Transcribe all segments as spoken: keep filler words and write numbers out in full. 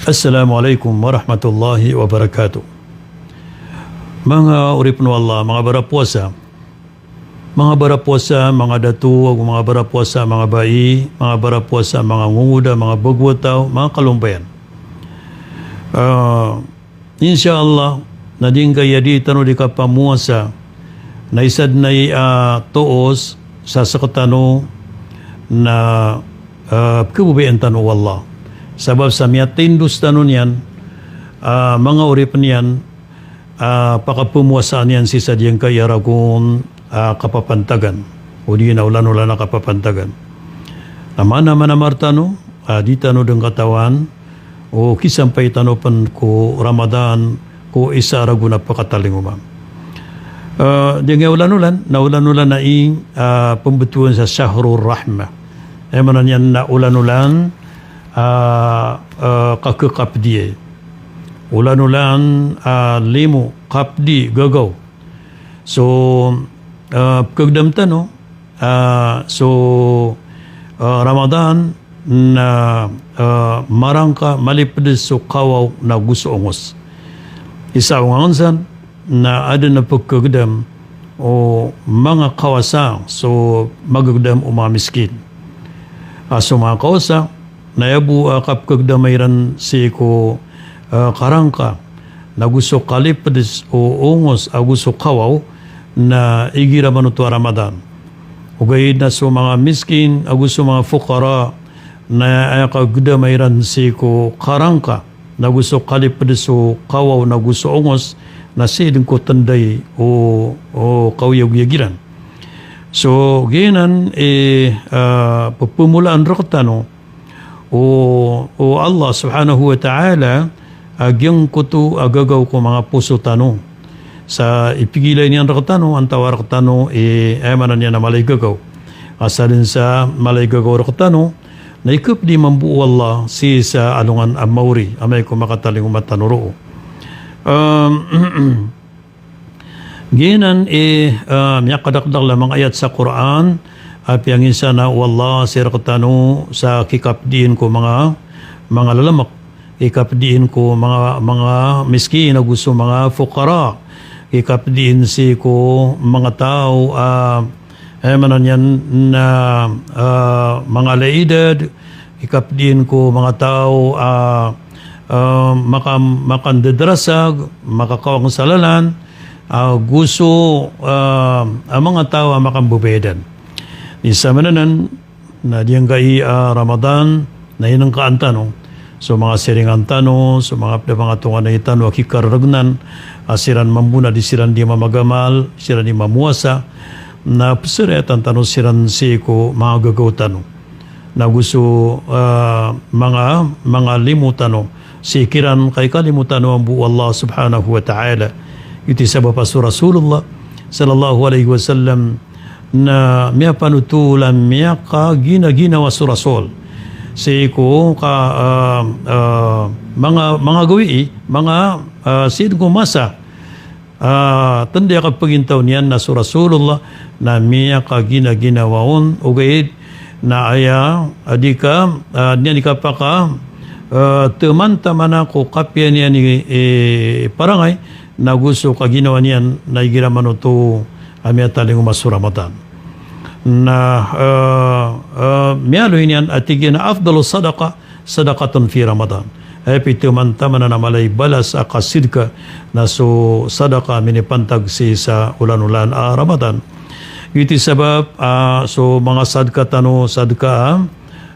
Assalamu alaikum warahmatullahi wabarakatuh. Manga oripn o Allah, manga barapowasa. Manga barapowasa, manga dato, ago manga barapowasa, manga bai, manga barapowasa, manga ngongoda, manga bago a taw, manga kalombayan. Ah, insha Allah, na di ngkai a di tano di kapamowasa, na isa dn aya, ah, toos sa sktano na, ah, pkhababayaan tano o Allah. Sabap sa miyatindos tano niyan, ah, manga oripn iyan, ah, pakapmowasaan iyan sii sa giyangkaya ragon, ah, kapapantagan. O di na olan-olan a kapapantagan. Na mana-mana mar tano, ah, di tano dn katawan, o kisampay tano pn ko Ramadan, ko isa a ragon a pkatalingoma. Ah, giyangkaya olan-olan, na olan-olan a i, ah, pmbtowan sa shahrur rahmah. Aya maana niyan na olan-olan, ah, ah, kakakapdi. Olan-olan, ah, limo, kapdi, gagaw. So, ah, pkhagdam tano, ah, so, ah, Ramadan na, ah, marangka, malipd so kawaw na go so ongos. Isa o ngangn san, na adn a pkhagdam o manga kawasa, so magagdam o manga miskin. Ah, so manga kawasa, na aya bo a kapkhagdama iran sii ko, ah, karangka, na go so kalipd o ongos, ago so kawaw, na igira manoto a Ramadan. Ogaid na so manga miskin, ago so manga fuqara, na aya kagdama iran sii ko karangka, na go so kalipd so kawaw, na go so ongos, na sii dn ko tnday o, o kaoyagoyag iran. So, giyanan i, ah, pphamolaan rktano o, o Allah subhanahu wa ta'ala a giyangkoto a gagaw ko manga poso tano. Sa ipigilay niyan rktano, antawaa rktano i, aya maana niyan a mala i gagaw. Asar dn sa mala i gagaw rktano, na ikapdi mambo o Allah sii sa alongan a maori, amay ko makatalingoma tano roo. Em, giyanan i, eh, miyakadakdakl a manga ayat sa Qur'an, a piyanginsan o Allah sii rktano sa kikapdiin ko manga, manga lalmk, kikapdiin ko manga, manga miskin, ago so manga fuqara, kikapdiin sii ko manga taw, ah, eh, maana niyan na, ah, manga ala idad, kikapdiin ko manga taw, ah, ah, maka-, makandadarasag, makakawang sa lalan, ah, go so, ah, ah, manga taw a makambabayadan. Isa maana nan, na giyangkai a Ramadan, na inngkaan tano so manga siringan tano, so manga pd a manga tonganay tano a kikararagnan, a siran mambo na di siran di mamagamal, siran di mamowasa, na psariyatan tano siran sii ko manga gagaw tano. Na go so, ah, manga, manga limo tano sii kiran ka ikalimo tano mambo o Allah subhanahu wa ta'ala. Giyoto i sabap a so Rasulullah sallallahu alaihi wasallam na miyapanothol a miyakaginaginawa so Rasul sii ko ka, ah, ah, manga, manga gawii, manga, ah, sii ko masa, ah, tnday a kapagintaw niyan na so Rasulullah na miyakaginaginawa on, ogaid na aya, ah, di ka, ah, niyan di kapaka, ah, thaman-thamana ko kapiya niyan i, i parangay, na go so kaginawa niyan na igira manoto a miyatalingoma so Ramadan. Na, ah, ah, miyaaloy niyan a tig iyan a afdalus sadaqah sadaqatun fi Ramadan. Aya pithaman-thamana a mala i balas a kasadka na so sadka a minipantag sii sa olan-olan a Ramadan. Giyoto i sabap, ah, so manga sadka tano, sadka,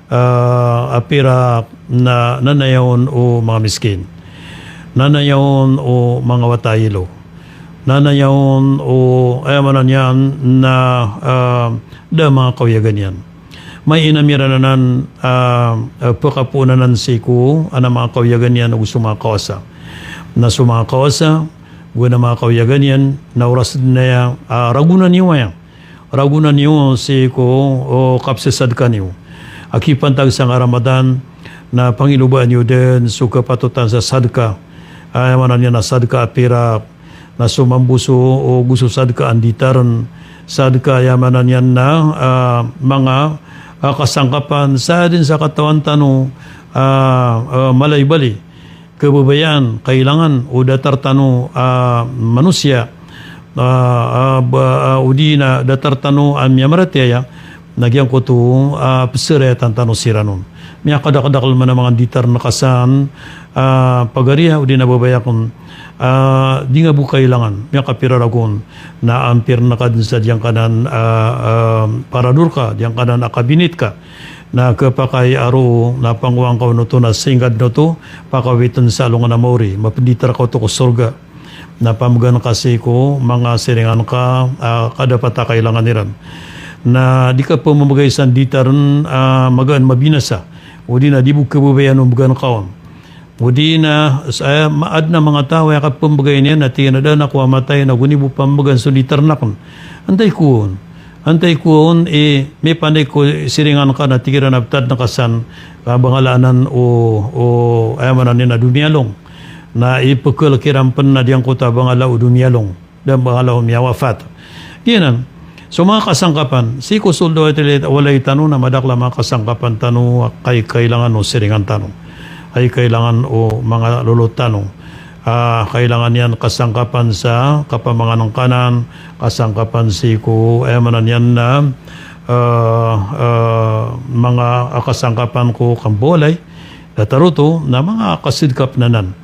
ah, a pirak na nanaya on o manga miskin. Nanaya on o manga wata a ilo. Nanaya on o, aya maana niyan na, ah, da a manga kawiyagan iyan. Maina miran anan, ah, ah, pkapoon anan sii ko, ana manga kawiyagan iyan ago so manga kawasa. Na so manga kawasa, go ana manga kawiyagan iyan, na oras dn aya, ah, ragonan iyo aya. Ragonan iyo sii ko, o, kapsasadka niyo. A kipantag sangkai a Ramadan, na pangilobaan iyo dn so kapatotan sa sadka. Aya maana niyan na sadka a pirak, na so mambo so, o, go so sadka a nditarn, sadka aya maana niyan na, ah, manga, ah, kasangkapan, sa dn sa katawan tano, ah, ah, mala i bali. kababayaan, kailangan o datar tano a manosiya, a, a, ba, a, odi na datar tano a miyamaratiyaya, na giyangkoto a psarayatan tano siran on. Miyakadakdakl man a manga nditarn ka san a pagariya odi na babaya akn a di nga bo kailangan, miyakapira ragon na ampir na ka dn sa giyangkanan a, a, parador ka, giyangkanan a kabinit ka. Na khapakay a roo na pangowa ngka on oto na singgad oto, pakawitn sa alongan a maori, mapnditar ka oto ko sorga. Na pamgan ka sii ko manga siringan ka a kadapat a kailangan iran. Na di ka pmbgay sa nditarn a magaan mabinasa, odi na di bo kababayaan o mbgan ka on. Odi na, sa, ma-, adn a manga taw a aya kapmbgay niyan na tig iyan a da ako a matay na go niyo bo pmbgan so nditarn akn. Antaa i kowa on? Antaa i kowa on i mipanday ko siringan ka na tig iran a btad na ka san, a, bangala anan o, o, aya maana niyan a domiyalong. Na ipkl kiran pn na giyangkoto a bangala o domiyalong. Da bangala o miyawafat. Giyanan. So manga kasangkapan, sii ko sold o walay, walay tano na madakl a manga kasangkapan tano a kai-, kailangan o siringan tano. Ai kailangan o manga lolot tano. A, kailangan iyan kasangkapan sa kapamanganangkanan, kasangkapan sii ko, aya maana niyan na, a, a, manga, a, kasangkapan ko kambawalay, datar oto, na manga kasidkap na nan.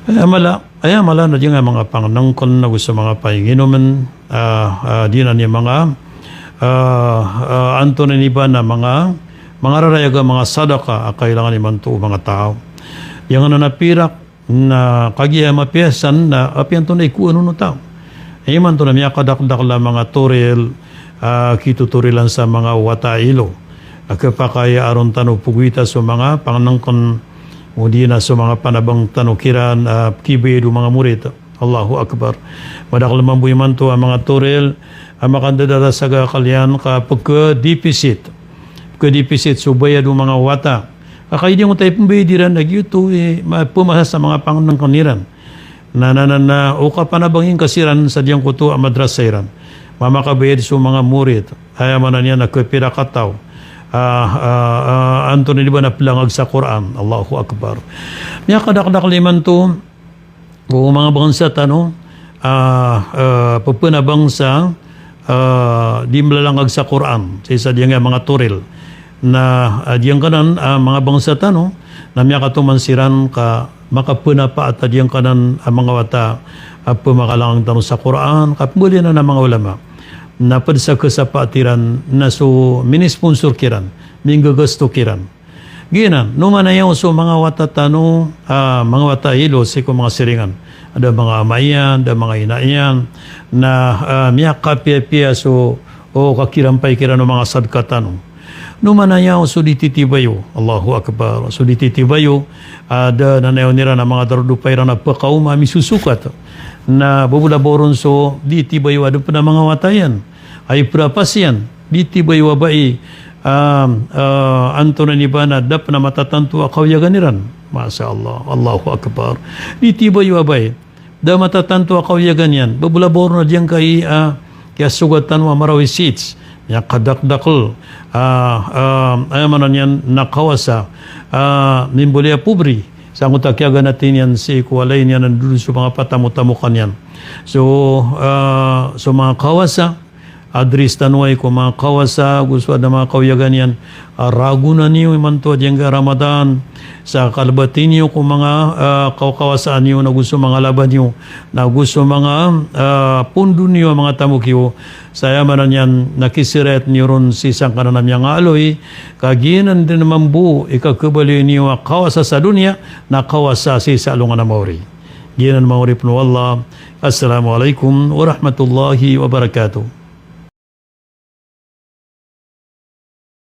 Aya mala, aya mala na giyangkai a manga pangnngkn ago so manga painginomn, a, a, giyanan i manga, a, a, antonaa ini ba na manga, manga rarayag a manga sadaka a kailangan imanto o manga taw. Giyanan a pirak, na kagiya mapiya san na apiya antonaa i kowa on o taw. Imanto na miyakadakdakl a manga toril a kitotorilan sa manga wata a ilo. Na khapakay a ron tano pgowita so manga pangnngkn, odi na so manga panabang tano kiran a pkibayad o manga morit. Allahu Akbar. Madakl mambo imanto a manga toril a makandadala sa gakal iyan ka pkdeficit. Pkdeficit so bayad o manga wata. Ka kagiya di ngka oto ipmbayad iran na giyoto i ma-, pmasa sa manga pangnngkn iran. Na, na, na, na, o kapanabang ingka siran sa giyangkoto a madrasa iran. Mamakabayad so manga morit. Aya maana niyan na khapira kataw a, a, a, antonaa ini ba na plangag sa Qur'an. Allahu Akbar. Miyakadakdakl imanto o manga bangsa tano a, a, pphana bangsa a di mlalangag sa Qur'an, sii sa giyangkai a manga toril. Na, a, giyangkanan a manga bangsa tano na miyakatoman siran ka makaphanapaat a giyangkanan a manga wata a pmakalangag tano sa Qur'an, ka pmbaloy anan a manga ulama. Na pd sa khasapaat iran na so minisponsor kiran, minggagasto kiran. Giyanan, nomanaya o so manga wata tano, a, manga wata a ilo sii ko manga siringan. Da manga ama iyan, da manga ina iyan, na, a, miyakapiyapiya so, o, kakirampay kiran o manga sadka tano. Nomanaya o so di titibayo, Allahu Akbar, so di titibayo, a, da nanayawn iran a manga darodopa iran a pkaoma a misosokat. Na babolabaw ron so di tibayo a da pn a manga wata iyan. Ay prapasiyan, di tibayo a bai, a, a, antonaa ini ba na da pn a matatanto a kawiyagan iran. Masha Allah, Allahu Akbar. Di tibayo a bai, da matatanto a kawiyagan iyan. Babolabaw ron a giyangkai a, kiyasogat tano a marawi seats. Miyakadakdakl a, a, aya maana niyan na kawasa a, mimbaloy a pobri. Sangkoto a kiyaganati niyan sii ko walay niyan a dodon so manga patamotamokan iyan. So, a, so manga kawasa, adres tano ai ko manga kawasa, go so adn a manga kawiyagan iyan, a, ragon niyo imanto a giyangkai a Ramadan, sa kalbati niyo ko manga, a, kawkawasaan iyo, na go so manga laba niyo, na go so manga, a, pondo niyo a manga tamok iyo, sa aya maana niyan na kisirayat niyo ron sii sangkanan a miyangaaloy, ka giyanan dn mambo i kakhabaloy niyo a kawasa sa doniya, na kawasa sii sa alongan a maori. Giyanan manga oripn o Allah. Assalamu alaikum warahmatullahi wabarakatuh.